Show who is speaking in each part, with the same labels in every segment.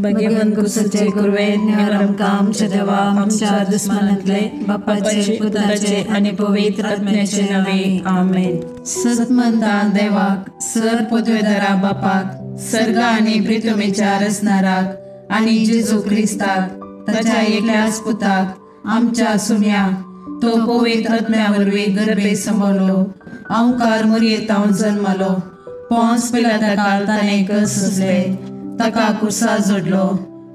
Speaker 1: भगवंत कुसाचे कुरवेन निवार आमकां आमच्या देवा आमच्या दुस्मानांतले बापाचे पुताचे आनी पवित्र आत्म्याचे नांवे आमेन.
Speaker 2: सतमंता देवाक सर पदवेदारा बापाक सर्गा आनी प्रितुमेच्या रचणाराक आनी जेजू क्रिस्ताक ताच्या एकल्याच पुताक आमच्या सुम्या तो पवित्र आत्म्या वरवीं गर्भे सांबाळलो अंकार मुरयेतावन जल्मलो पोंस पिलाता ताणें कस सोंसले ताका कुर्सा जोडलो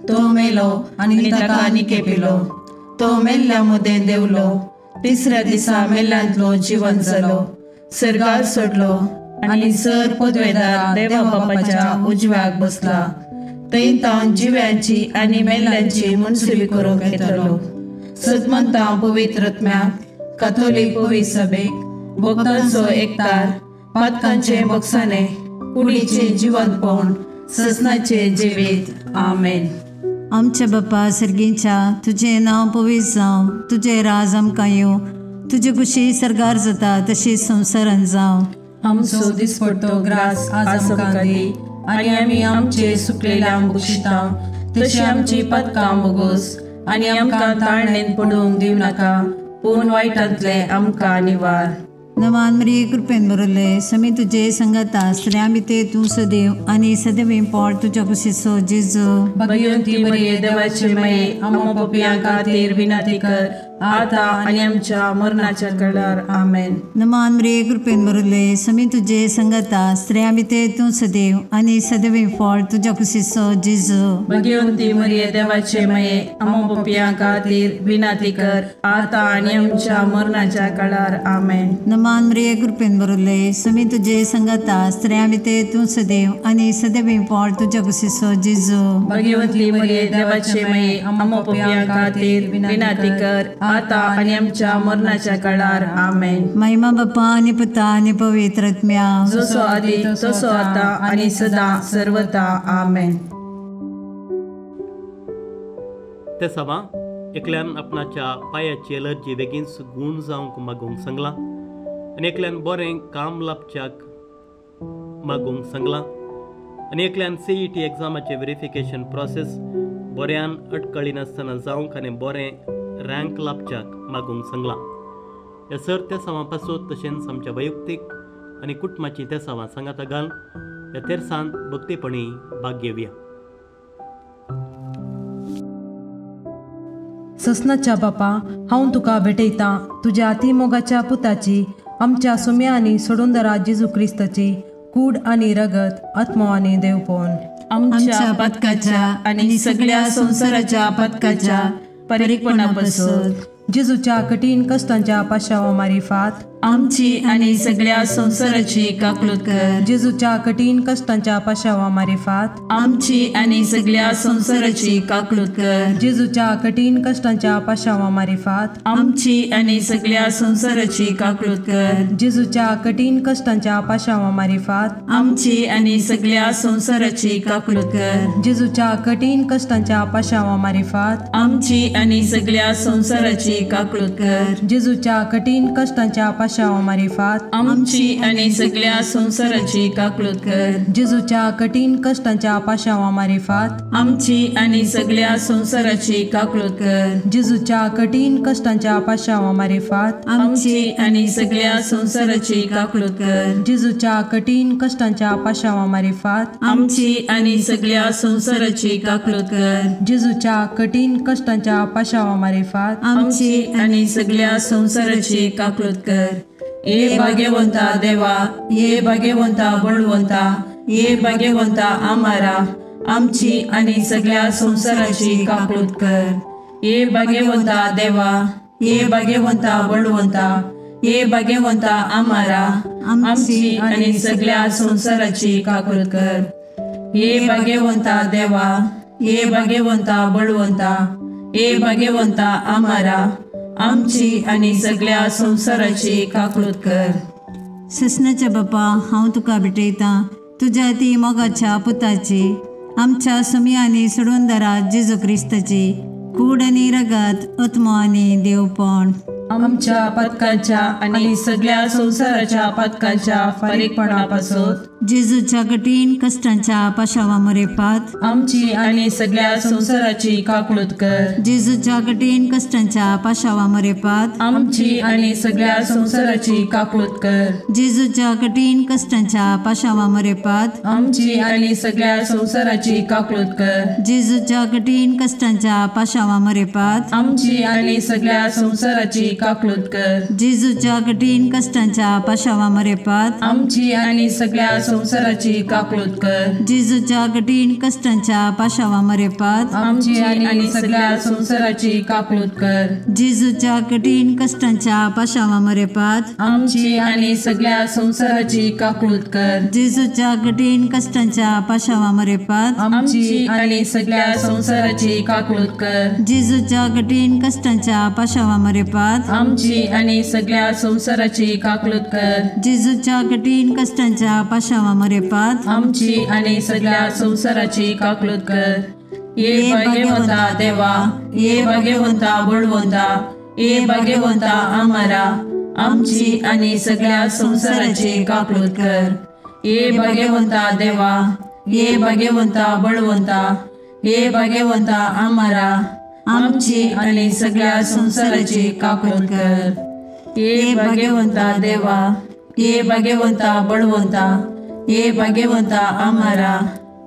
Speaker 2: तो मेलो आनी ताका निकेपिलो तो मेल्ल्या मदें देंवलो तिसऱ्या दिसा मेल्ल्यांतलो जिवन जालो सर्गार सोडलो आनी सर पदवेदार देवा बापाच्या उजव्याक बसला थंय तावन जिव्यांची आनी मेल्ल्यांची मनसुबी करूंक येतलो. सदमंता पवित्र आत्म्याक काथोलीक पवित्र सभेक भक्तांचो एकतार पातकांचे बक्षाने कुडीचे जिवंतपण ससनाचे जिवीत आमेन.
Speaker 3: आमच्या बापा सर्गीच्या तुजें नांव पवित्र जावं, तुजें राज आमकां येवं, तुजे कुशी सर्गार जाता तशी संवसारान जावं.
Speaker 2: आमचो दिसपडतो ग्रास आज आमकां दी आनी आमी आमचे सुकलेल्या बक्षिता तशी आमची पदकां बोगोस आनी आमकां ताळणेन पडूंक दिवं नाका पूण वायटांतले आमकां निवार.
Speaker 3: नवान मरिये कृपेन भरले समी तुजे संगता स्त्रियां भितर तूं सदैव आनी सदैव पोट तुज्या कुशीचो जेजू.
Speaker 2: भगवंती मरिये देवाचे माये आमकां पापयां खातीर विनंती कर आतां आनी आमच्या मरणाच्या वेळार आमेन.
Speaker 3: नमान मरिये कृपेन भरले समी तुजे संगता स्त्रियां भितर तूं सदैव आनी सदैव पोट तुज्या कुशीचो जेजू.
Speaker 2: भगवंती मरिये देवाचे माये आमकां पापयां खातीर विनंती कर आतां आनी आमच्या मरणाच्या वेळार आमेन.
Speaker 3: नमान मरिये कृपेन भरले समी तुजे संगता स्त्रियां भितर तूं सदैव आनी सदैव पोट तुज्या कुशीचो जेजू.
Speaker 2: भगवंती मरिये देवाचे माये आमकां पापयां खातीर विनंती कर आतां आनी आमच्या मरणाच्या काळार आमेन.
Speaker 3: महिमा बापा आनी पुता आनी पवित्र आत्म्या
Speaker 2: जसो आदी तसो आतां आनी सदां सर्वता आमेन.
Speaker 4: ते सभा एकल्यान आपणाच्या पायाची एलर्जी बेगीन गूण जावंक मागूंक सांगलां आनी एकल्यान बरें काम लाभच्याक मागूंक सांगलां आनी एकल्यान CET एग्जामाचें वेरिफिकेशन प्रोसेस बऱ्यान अटकळी नासतना जावंक आनी बरें रँक लाभच्याक मागूंक सांगलां. ह्या सर तेसांवां पासून तशेंच आमच्या वैयक्तीक आनी कुटुंबाची तेसांवां सांगाता घाल ह्या तेरसान भक्तीपणी भाग घेवया.
Speaker 5: ससनाच्या बापा हांव तुका भेटयतां तुज्या अतिमोगाच्या पुताची आमच्या सुम्या आनी सोडूनदारा जेजू क्रिस्ताची कूड आनी रगत आत्मो आनी देवपण
Speaker 2: आमच्या पदकाच्या आनी सगळ्या संवसाराच्या पदकाच्या परिपणापासून
Speaker 5: जेजूच्या कठीण कष्टांच्या पाशावा मारिफात
Speaker 2: आमची आनी सगळ्या संवसाराची काकलूत कर.
Speaker 5: जेजूच्या कठीण कष्टांच्या पाशावा मारिफात
Speaker 2: आमची आनी सगळ्या संवसाराची काकलूत कर.
Speaker 5: जेजूच्या कठीण कष्टांच्या पाशावा मारिफात
Speaker 2: आमची आनी सगळ्या संवसाराची काकलूत कर.
Speaker 5: जेजूच्या कठीण कष्टांच्या पाशावा मारिफात
Speaker 2: आमची आनी सगळ्या संवसाराची काकलूत कर.
Speaker 5: जेजूच्या कठीण कष्टांच्या पाशावा मारिफात
Speaker 2: आमची आनी सगळ्या संवसाराची काकलूत कर.
Speaker 5: जेजूच्या कठीण कष्टांच्या पाशावा मारिफात
Speaker 2: आमची आनी सगळ्या संवसाराची काकलूत कर.
Speaker 5: जेजूच्या कठीण कष्टांच्या पाशावा मारिफात
Speaker 2: आमची आनी सगळ्या संवसाराची काकलूत कर.
Speaker 5: जेजूच्या कठीण कष्टांच्या पाशावा मारिफात
Speaker 2: आमची आनी सगळ्या संवसाराची काकलूत कर.
Speaker 5: जेजूच्या कठीण कष्टांच्या पाशावा मारिफात
Speaker 2: आमची आनी सगळ्या संवसाराची काकलूत कर.
Speaker 5: जेजूच्या कठीण कष्टांच्या पाशावा मारिफात
Speaker 2: आमची आनी सगळ्या संवसाराची काकलूत कर. ये भाग्यवंता देवा, ये भाग्यवंता बळवंता, ये भाग्यवंता आमारा आमची आनी सगळ्या संवसाराची काकलूत कर. ये भाग्यवंता देवा, ये भाग्यवंता बळवंता, ये भाग्यवंता आमारा आमची आनी सगळ्या संवसाराची काकलूत कर. ये भाग्यवंता देवा, ये भाग्यवंता बळवंता, ये भाग्यवंता आमारा आमची आनी सगळ्या संवसाराची काकलूत कर.
Speaker 3: ससनाच्या बापा हांव तुका भेटयतां तुज्या ती मोगाच्या पुताची आमच्या सुमी आनी सोडूनदारा जेजू क्रिस्ताची कूड आनी रगत आत्मो आनी देवपण
Speaker 2: आमच्या पातकांच्या आनी सगळ्या संवसाराच्या पातकांच्या फारीकपणा पासत
Speaker 3: जेजूच्या कठीण कश्टांच्या पाशावा मरेपात
Speaker 2: आमची आनी सगळ्या संवसाराची काकळूत कर।
Speaker 3: जेजूच्या कठीण कश्टांच्या पाशावा मरेपात
Speaker 2: आमची आनी सगळ्या संवसाराची काकळूत कर।
Speaker 3: जेजूच्या कठीण कश्टांच्या पाशावा मरेपात
Speaker 2: आमची आनी सगळ्या संवसाराची काकळूत कर।
Speaker 3: जेजूच्या कठीण कश्टांच्या पाशावा मरेपात
Speaker 2: आमची आनी सगळ्या संवसाराची काकळूत कर।
Speaker 3: जेजूच्या कठीण कश्टांच्या पाशावा मरेपात
Speaker 2: आमची आनी सगळ्या संवसाराची काकळूत कर।
Speaker 3: जेजूच्या कठीण कश्टांच्या पाशावा मरेपात
Speaker 2: आमची आनी सगळ्या संवसाराची काकळूत कर।
Speaker 3: जेजूच्या कठीण कश्टांच्या पाशावा मरेपात
Speaker 2: आमची आनी सगळ्या संवसाराची काकळूत कर।
Speaker 3: जेजूच्या कठीण कश्टांच्या पाशावा मरेपात
Speaker 2: आमची आनी सगळ्या संवसाराची काकळूत कर।
Speaker 3: जेजूच्या कठीण कश्टांच्या पाशावा मरेपात
Speaker 2: आमची आनी सगळ्या संवसाराची काकळूत कर।
Speaker 3: जेजूच्या कठीण कश्टांच्या पाशावा मरेपात
Speaker 2: आमची आनी सगळ्या संवसाराची काकळूत कर। ये भाग्यवंता देवा, ये भाग्यवंता बळवंता, ये भाग्यवंता आमारा, आमची आनी सगळ्या संवसाराची काकळूत कर। ये भाग्यवंता देवा, ये भाग्यवंता बळवंता, ये भाग्यवंता आमारा, आमची आनी सगळ्या संवसाराची काकळूत कर। ये भाग्यवंता देवा, ये भाग्यवंता बळवंता, ये भाग्यवंता आमारा,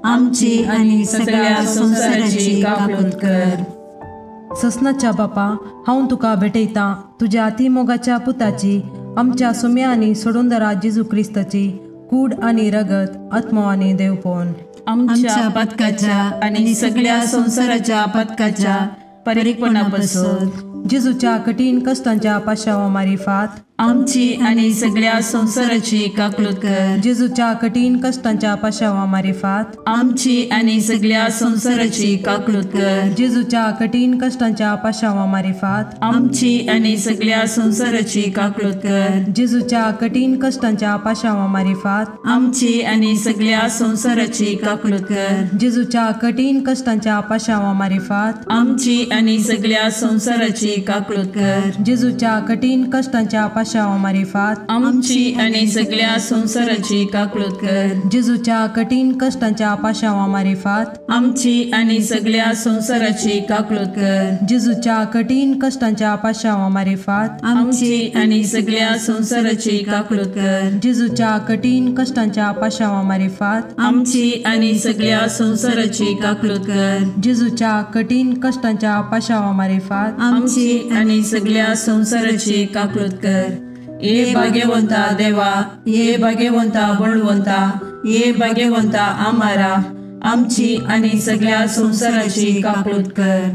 Speaker 3: आमची आनी सगळ्या संवसाराची काकळूत कर।
Speaker 5: ससनाच्या बापा, हांव तुका भेटयतां तुज्या अतिमोगाच्या पुताची, आमच्या सुम्या आनी सोडूनदारा जेजू क्रिस्ताची कूड आनी रगत, आत्मो आनी देवपण
Speaker 2: आमच्या पातकाच्या आनी सगळ्या संवसाराच्या पातकाच्या फारीकपणा पासून
Speaker 5: जेजूच्या कठीण कश्टांच्या पाशावा मारिफात
Speaker 2: आमची आनी सगळ्या संवसाराची काकळूत कर।
Speaker 5: जेजूच्या कठीण कश्टांच्या पाशावा मारिफात
Speaker 2: आमची आनी सगळ्या संवसाराची काकळूत कर।
Speaker 5: जेजूच्या कठीण कश्टांच्या पाशावा मारिफात
Speaker 2: आमची आनी सगळ्या संवसाराची काकळूत कर।
Speaker 5: जेजूच्या कठीण कश्टांच्या पाशावा मारिफात
Speaker 2: आमची आनी सगळ्या संवसाराची काकळूत कर।
Speaker 5: जेजूच्या कठीण कश्टांच्या पाशावा मारिफात
Speaker 2: आमची आनी सगळ्या संवसाराची काकळूत कर।
Speaker 5: जेजूच्या कठीण कश्टांच्या पाशावा मारिफात
Speaker 2: आमची आनी सगळ्या संवसाराची काकळूत कर।
Speaker 5: जेजूच्या कठीण कश्टांच्या पाशावा मारिफात
Speaker 2: आमची आनी सगळ्या संवसाराची काकळूत कर।
Speaker 5: जेजूच्या कठीण कश्टांच्या पाशावा मारिफात
Speaker 2: आमची आनी सगळ्या संवसाराची काकळूत कर।
Speaker 5: जेजूच्या कठीण कश्टांच्या पाशावा मारिफात
Speaker 2: आमची आनी सगळ्या संवसाराची काकळूत कर।
Speaker 5: जेजूच्या कठीण कश्टांच्या पाशावा मारिफात
Speaker 2: आमची आनी सगळ्या संवसाराची काकळूत कर। ये भाग्यवंता देवा, ये भाग्यवंता बळवंता, ये भाग्यवंता आमारा, आमची आनी सगळ्या संवसाराची काकळूत कर।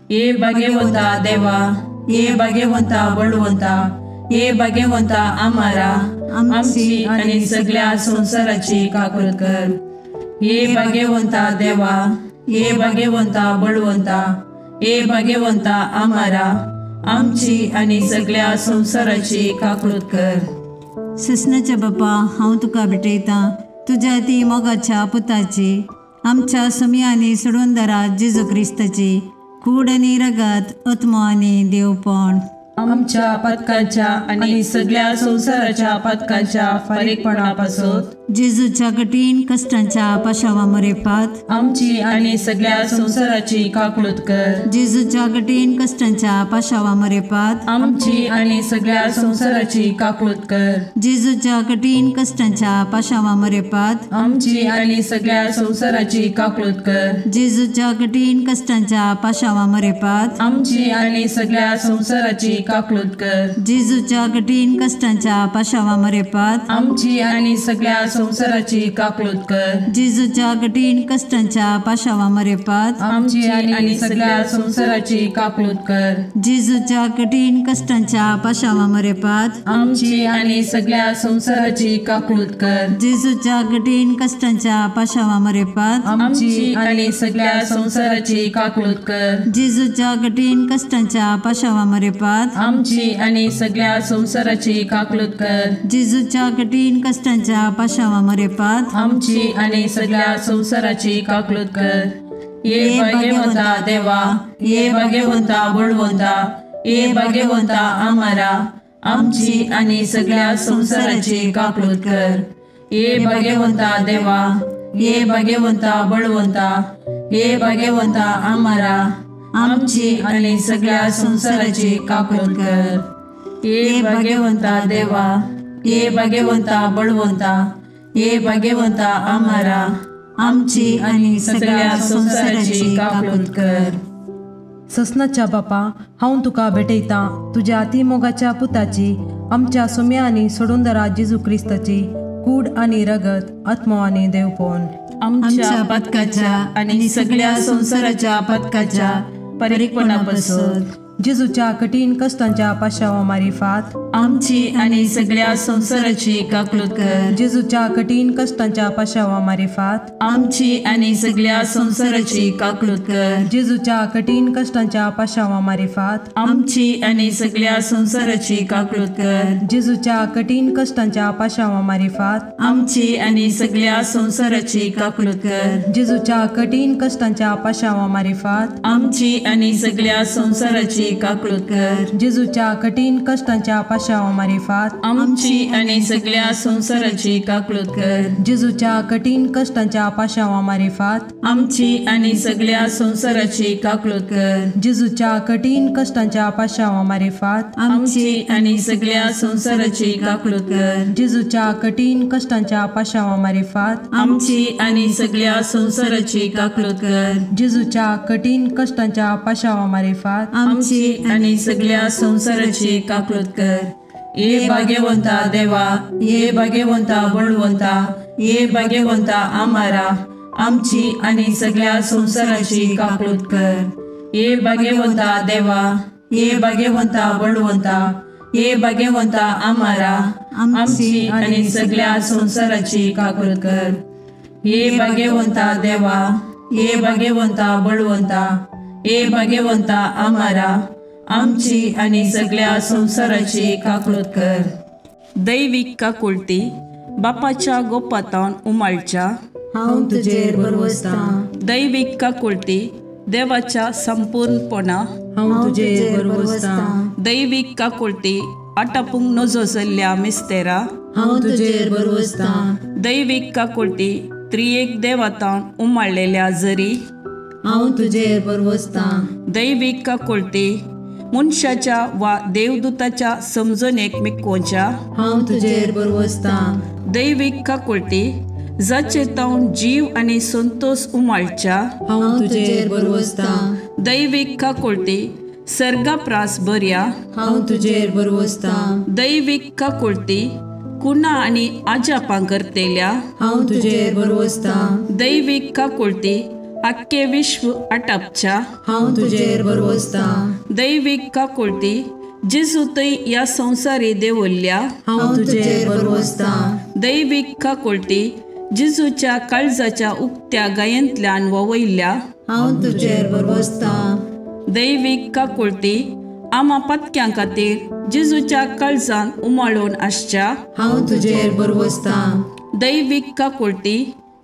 Speaker 2: ये भाग्यवंता देवा, ये भाग्यवंता बळवंता, ये भाग्यवंता आमारा, आमची आनी सगळ्या संवसाराची काकळूत कर। ये भाग्यवंता देवा, ये भाग्यवंता बळवंता, ये भाग्यवंता आमारा, आमची आनी सगळ्या संवसाराची काकळूत कर।
Speaker 3: ससनाच्या बापा, हांव तुका भेटयतां तुज्या ती मोगाच्या पुताची, आमच्या सुम्या आनी सोडूनदारा जेजू क्रिस्ताची कूड आनी रगत, आत्मो आनी देवपण
Speaker 2: आमच्या पातकांच्या आनी सगळ्या संवसाराच्या पातकांच्या फारीकपणा पासून
Speaker 3: जेजूच्या कठीण कश्टांच्या पाशावा मरेपात
Speaker 2: आमची आनी सगळ्या संवसाराची काकळूत कर।
Speaker 3: जेजूच्या कठीण कश्टांच्या पाशावा मरेपात
Speaker 2: आमची आनी सगळ्या संवसाराची काकळूत कर।
Speaker 3: जेजूच्या कठीण कश्टांच्या पाशावा मरेपात
Speaker 2: आमची आनी सगळ्या संवसाराची काकळूत कर।
Speaker 3: जेजूच्या कठीण कश्टांच्या पाशावा मरेपात
Speaker 2: आमची आनी सगळ्या संवसाराची काकळूत कर।
Speaker 3: जेजूच्या कठीण कश्टांच्या पाशावा मरेपात
Speaker 2: आमची आनी सगळ्या संवसाराची काकळूत कर।
Speaker 3: जेजूच्या कठीण कश्टांच्या पाशावा मरेपात
Speaker 2: आमची आनी सगळ्या संवसाराची काकळूत कर।
Speaker 3: जेजूच्या कठीण कश्टांच्या पाशावा मरेपात
Speaker 2: आमची आनी सगळ्या संवसाराची काकळूत कर।
Speaker 3: जेजूच्या कठीण कश्टांच्या पाशावा मरेपात
Speaker 2: आमची आनी सगळ्या संवसाराची काकळूत कर।
Speaker 3: जेजूच्या कठीण कश्टांच्या पाशावा मरेपात
Speaker 2: आमची आनी सगळ्या संवसाराची काकळूत कर।
Speaker 3: जेजूच्या कठीण कश्टांच्या पाशावा मरेपात
Speaker 2: आमची आनी सगळ्या संवसाराची काकळूत कर। ये भाग्यवंता देवा, ये भाग्यवंता बळवंता, ये भाग्यवंता आमारा आमची आनी सगळ्या संवसाराची काकळूत कर. ये भाग्यवंता देवा, ये भाग्यवंता बळवंता, ये भाग्यवंता आमारा आमची आनी सगळ्या संवसाराची काकळूत कर. ये भाग्यवंता देवा, ये भाग्यवंता बळवंता, ये भाग्यवंता आमारा आमची आनी सगळ्या संवसाराची काकळूत कर.
Speaker 5: ससनाच्या बापा, हांव तुका भेटयतां तुज्या अतिमोगाच्या पुताची, आमच्या सुम्या आनी सोडूनदारा जेजू क्रिस्ताची कूड आनी रगत, आत्मो आनी देवपण
Speaker 2: आमच्या पथकाच्या आनी सगळ्या संवसाराच्या पथकाच्या परिपणापासून
Speaker 5: जेजूच्या कठीण कष्टांच्या पाशावा मारिफात
Speaker 2: आमची आनी सगळ्या संवसाराची काकळूत कर.
Speaker 5: जेजूच्या कठीण कष्टांच्या पाशावा मारिफात
Speaker 2: आमची आनी सगळ्या संवसाराची काकळूत कर.
Speaker 5: जेजूच्या कठीण कष्टांच्या पाशावा मारिफात
Speaker 2: आमची आनी सगळ्या संवसाराची काकळूत कर.
Speaker 5: जेजूच्या कठीण कष्टांच्या पाशावा मारिफात
Speaker 2: आमची आनी सगळ्या संवसाराची काकळूत कर.
Speaker 5: जेजूच्या कठीण कष्टांच्या पाशावा मारिफात
Speaker 2: आमची आनी सगळ्या संवसाराची काकळूत कर.
Speaker 5: जेजूच्या कठीण कष्टांच्या पाशावा मारिफात
Speaker 2: आमची आनी सगळ्या संवसाराची काकळूत कर.
Speaker 5: जेजूच्या कठीण कष्टांच्या पाशावा मारिफात
Speaker 2: आमची आनी सगळ्या संवसाराची काकळूत कर.
Speaker 5: जेजूच्या कठीण कष्टांच्या पाशावा मारिफात
Speaker 2: आमची आनी सगळ्या संवसाराची काकळूत कर.
Speaker 5: जेजूच्या कठीण कष्टांच्या पाशावा मारिफात
Speaker 2: आमची आनी सगळ्या संवसाराची काकळूत कर.
Speaker 5: जेजूच्या कठीण कष्टांच्या पाशावा मारिफात
Speaker 2: आमची आनी सगळ्या संवसाराची काकळूत कर. ये भाग्यवंता देवा, ये भाग्यवंता बळवंता, ये भाग्यवंता आमारा आमची आनी सगळ्या संवसाराची काकळूत कर. ये भाग्यवंता देवा, ये भाग्यवंता बळवंता, ये भाग्यवंता आमारा आमची आनी सगळ्या संवसाराची काकळूत कर. ये भाग्यवंता देवा, ये भाग्यवंता बळवंता, ये भाग्यवंता आमारा आमची आनी सगळ्या संवसाराची काकळूत कर.
Speaker 6: दैवीक काकुळती बापाच्या गोपातावन उमाळच्या
Speaker 1: हांव तुजेर भरवसतां.
Speaker 6: दैवीक काकुळती देवाच्या संपूर्णपणा
Speaker 5: हांव तुजेर भरवसतां.
Speaker 6: दैवीक काकुळती आटापूंक नजो जाल्ल्या मिस्तेरा
Speaker 1: हांव तुजेर भरवसतां.
Speaker 6: दैवीक काकुळती त्रियेक देवातावन उमाळलेल्या जरी
Speaker 1: हांव तुजेर भरवसतां.
Speaker 6: दैवीक काकुळती मनशाच्या वा देवदूताच्या समजणेक मिकोवच्या
Speaker 1: हांव तुजेर भरवसतां.
Speaker 6: दैवीक काकुळती जाचे तावन जीव आनी संतोष उमाळच्या
Speaker 1: हांव तुजेर भरवसतां.
Speaker 6: दैवीक काकुळती सर्गाप्रास बऱ्या
Speaker 1: हांव तुजेर भरवसतां.
Speaker 6: दैवीक काकुळती कुणा आनी आजापां करतेल्या
Speaker 1: हांव तुजेर भरवसतां.
Speaker 6: दैवीक काकुळती आख्खे विश्व आटापच्या
Speaker 1: हांव तुजेर भरवसतां.
Speaker 6: दैवीक काकुळती जेजू थंय ह्या संवसारी देवल्ल्या
Speaker 1: हांव तुजेर भरवसतां.
Speaker 6: दैवीक काकुळती जेजूच्या काळजाच्या उक्त्या गायेंतल्यान ववयल्ल्या
Speaker 1: हांव तुजेर भरवसतां.
Speaker 6: दैवीक काकुळती आमा पत्क्यां खातीर जेजूच्या काळजान उमाळून आसच्या
Speaker 1: हांव तुजेर भरवसतां.
Speaker 6: दैवीक काकुळती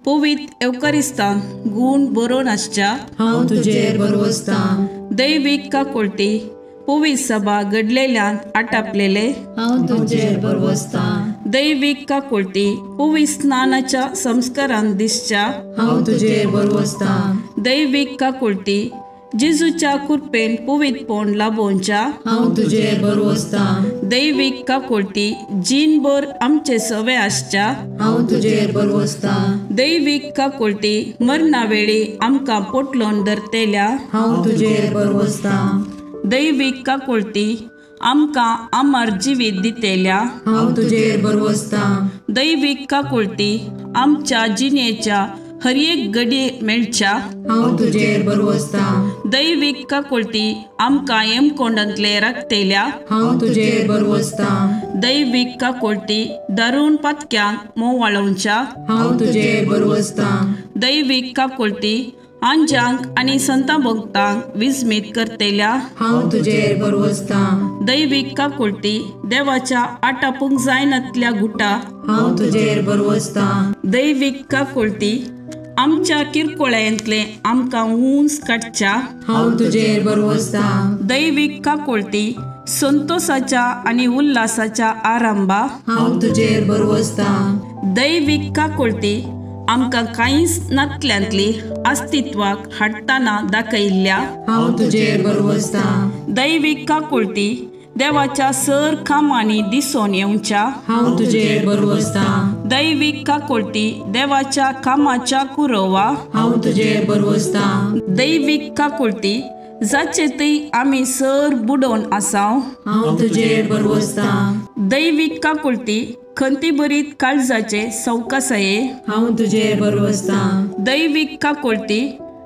Speaker 6: पवित्र एवकारिस्तान गूण बरोवन आसच्या
Speaker 1: हांव तुजेर भरवसतां.
Speaker 6: दैवीक काकुळती पवित्र सभा घडलेल्यान आटापलेले
Speaker 1: हांव तुजेर भरवसतां.
Speaker 6: दैवीक काकुळती पवित्र स्नानाच्या संस्कारान दिसच्या
Speaker 1: हांव तुजेर भरवसतां.
Speaker 6: दैवीक काकुळती जेजूच्या कृपेन पवित्रपण लाभोवच्या
Speaker 1: हांव तुजेर भरवसतां.
Speaker 6: दैवीक काकुळती जीणभर आमचे सवे आसच्या
Speaker 1: हांव तुजेर भरवसतां.
Speaker 6: दैवीक काकुळती मरणा वेळी आमकां पोटलोन धरतेल्या
Speaker 1: हांव तुजेर भरवसतां.
Speaker 6: दैवीक काकुळती आमकां अमर जिवीत दितेल्या
Speaker 1: हांव तुजेर भरवसतां.
Speaker 6: दैवीक काकुळती आमच्या जिणेच्या हर एक घडये मेळच्या
Speaker 1: हांव तुजेर भरवसतां.
Speaker 6: दैवीक काकुळती आमकां येमकोंडांतले राखतेल्या
Speaker 1: हांव तुजेर भरवसतां.
Speaker 6: दैवीक काकुळती दारून पातक्यांक मोवाळोवच्या
Speaker 1: हांव तुजेर भरवसतां.
Speaker 6: दैवीक काकुळती आंजांक आनी संता भक्तांक विस्मीत करतेल्या
Speaker 1: हांव तुजेर भरवसतां.
Speaker 6: दैवीक काकुळती देवाच्या आटापूंक जायनातल्या गुटा
Speaker 1: हांव तुजेर भरवसतां.
Speaker 6: दैवीक काकुळती आमच्या किरकोळ्यांतले आमकां उंच काडच्या
Speaker 2: हांव तुजेर भरवसतां.
Speaker 6: दैवीक काकुळटी संतोषाच्या आनी उल्हासाच्या आरंभा
Speaker 2: हांव तुजेर भरवसतां.
Speaker 6: दैवीक काकुळटी आमकां कांयच नातल्यांतली अस्तित्वाक हाडटना दाखयल्ल्या
Speaker 2: हांव तुजेर भरवसतां.
Speaker 6: दैवीक काकुळटी देवाच्या सर कामांनी दिसून येवच्या
Speaker 2: हांव तुजेर भरवसतां.
Speaker 6: दैवीक काकुळटी देवाच्या कामाच्या कुरोवा
Speaker 2: हांव तुजेर भरवसतां.
Speaker 6: दैवीक काकुळटी जाचे थंय आमी सर बुडोवन आसाव
Speaker 2: हांव तुजेर भरवसतां.
Speaker 6: दैवीक काकुळटी खंतीभरीत काळजाचे सवकासाये
Speaker 2: हांव तुजेर भरवसतां.
Speaker 6: दैवीक काकुळटी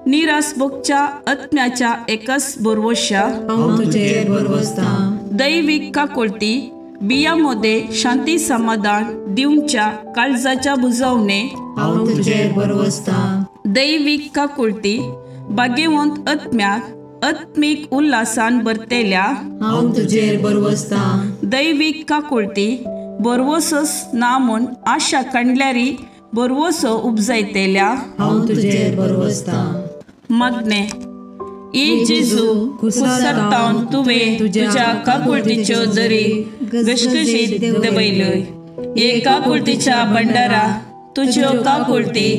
Speaker 6: निराश भोगच्या आत्म्याच्या एकच भरवश्या
Speaker 2: हांव तुजेर भरवसतां.
Speaker 6: दैवीक काकुळटी बिया मध्ये शांती समाधान दिवच्या काळजाच्या बुजवणे
Speaker 2: हांव तुजेर भरवसतां.
Speaker 6: दैवीक काकुळटी भाग्यवंत आत्म्याक आत्मीक उल्हासान भरतेल्या
Speaker 2: हांव तुजेर भरवसतां.
Speaker 6: दैवीक काकुळटी भरवसोच ना म्हूण आशा काडल्यारी भरवसो उपजायतेल्या
Speaker 2: हांव तुजेर भरवसतां.
Speaker 6: मागणें. ए जेजू, कुसरतावन तुवें तुज्या काकुळटीच्यो दरी घसघशीत देंवयल्यो. हे काकुळटीच्या भंडारा तुज्यो काकुळटी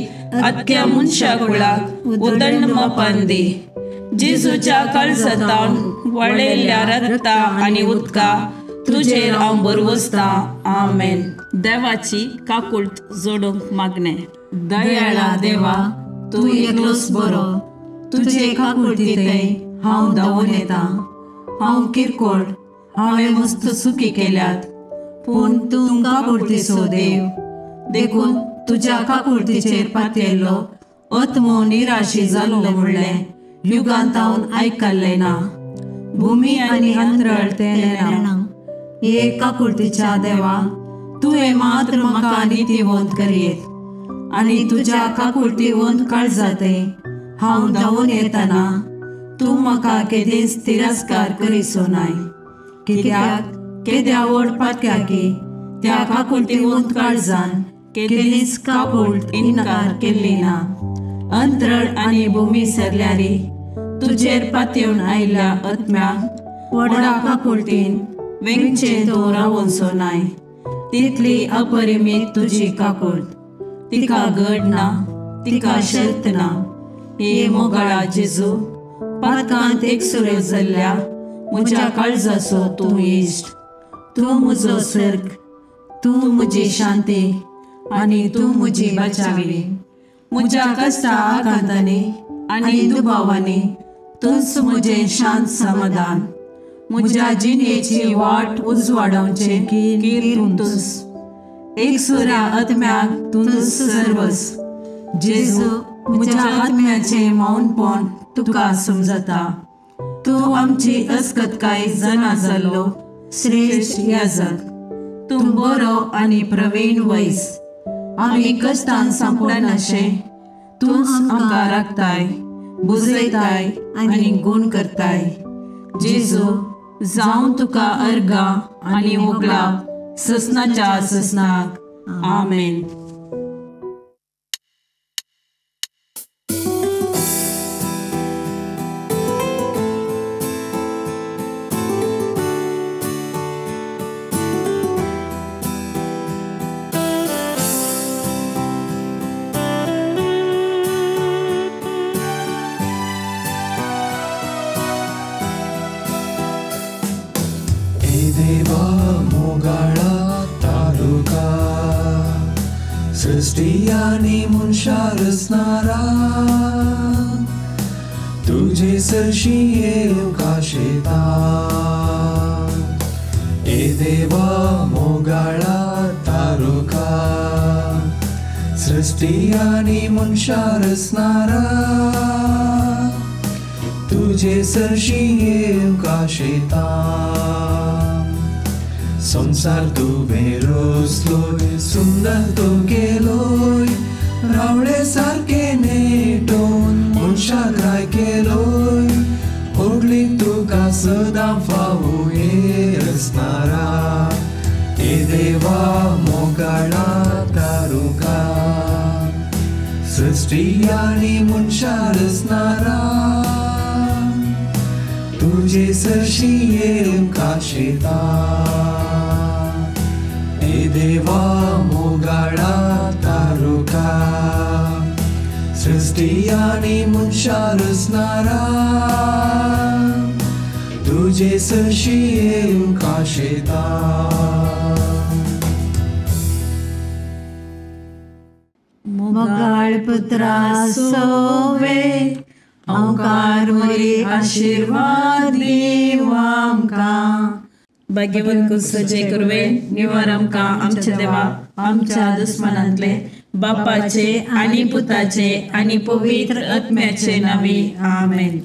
Speaker 6: आख्या मनशा कुळाक उदंड मापान दी. जेजूच्या काळजांतावन वळयल्ल्या रक्ता आनी उदका तुजेर हांव भरवसतां. आमेन. देवाची काकुळट जोडूंक मागणें.
Speaker 2: दयाळा देवा, तूं एकलोच बरो. तुजे काकुळटींतय हांव धांवून येता. हांव किरकोळ, हांवें मस्त चुकी केल्यात, पूण तूं काकुळटीचो देव. देखून तुज्या काकुळटीचेर पातयेल्लो आत्मो निराशी जाल्लो म्हणलें युगांतावन आयकल्लें ना. भुमी आनी अंतरळ तें नेणा. हे काकुळटीच्या देवा, तुवें मात्र म्हाका नितीवंत करयेत आनी तुज्या काकुळटीवंत काळजांतय हांव धांवून येतना तूं म्हाका केदींच तिरस्कार करिसो नाय. कित्याक केद्या व्हड पातक्याकी त्या काकुळटीवंत काळजान केदींच काकुळट इन्कार केल्ली ना. अंतरळ आनी भुमी सरल्यारी तुजेर पातयेवन आयिल्ल्या आत्म्याक व्हडा काकुळटीन वेंगचें तूं रावोनसो नाय. तितली अपरिमीत तुजी काकुळट, तिका गड ना, तिका शर्त ना. हे मोगाळा जेजू, पातकांत एकसुरो जाल्ल्या म्हज्या काळजाचो तूं इश्ट. तूं म्हजो सर्ग, तूं म्हजी शांती आनी तूं म्हजी बचावी. म्हज्या कश्टा आकांतांनी आनी दुबावांनी तूंच म्हजें शांत समाधान. म्हज्या जिणेची वाट उजवाडावचें कीर तूंच. एकसुऱ्या आत्म्याक तूंच सर्वस. जेजू, म्हज्या आत्म्याचें मौनपण तुका समजता. तूं आमची अस्कतकाय जाणा जाल्लो श्रेश्ठ याजक. तूं बरो आनी प्रवीण वैस. आमी कश्टान सांपडनाशें तूंच आमकां राखताय, बुजयताय आनी गूण करताय. जेजू, जावं तुका अर्गां आनी होगळाप ससनाच्या ससनाक. आमेन.
Speaker 7: सृष्टी मनशा रचणारा तुझे सरशी येवंक आशेता. ए देवा मोगाळा तारुका, सृष्टी आनी मनशा रचणारा तुझे सरशी येवंक आशेता. संसार तुवें रचलोय, सुंदर तो केलोय, रावळे सारके नेटोवन मनशाक राय केलोय. होगली तुका सदां फावो हे रचणारा, हे देवा मोगाळा तारुका, सृश्टी आनी मनशां रचणारा तुजे सरशी येवंक आशेता हे देवा मोगाळा तारुका सृश्टी आनी मनशां रचणारा तुजे सरशी येवंक आशेता.
Speaker 3: मोगाळ पुत्रा सोवे ओंकार मोरी आशीर्वाद दीव आमकां.
Speaker 6: भाग्यवंत कुसचे कुरवे निवार आमकां आमच्या देवा आमच्या दुस्मनांतले बापाचे आनी पुताचे आनी पवित्र आत्म्याचे नांवी आमेन.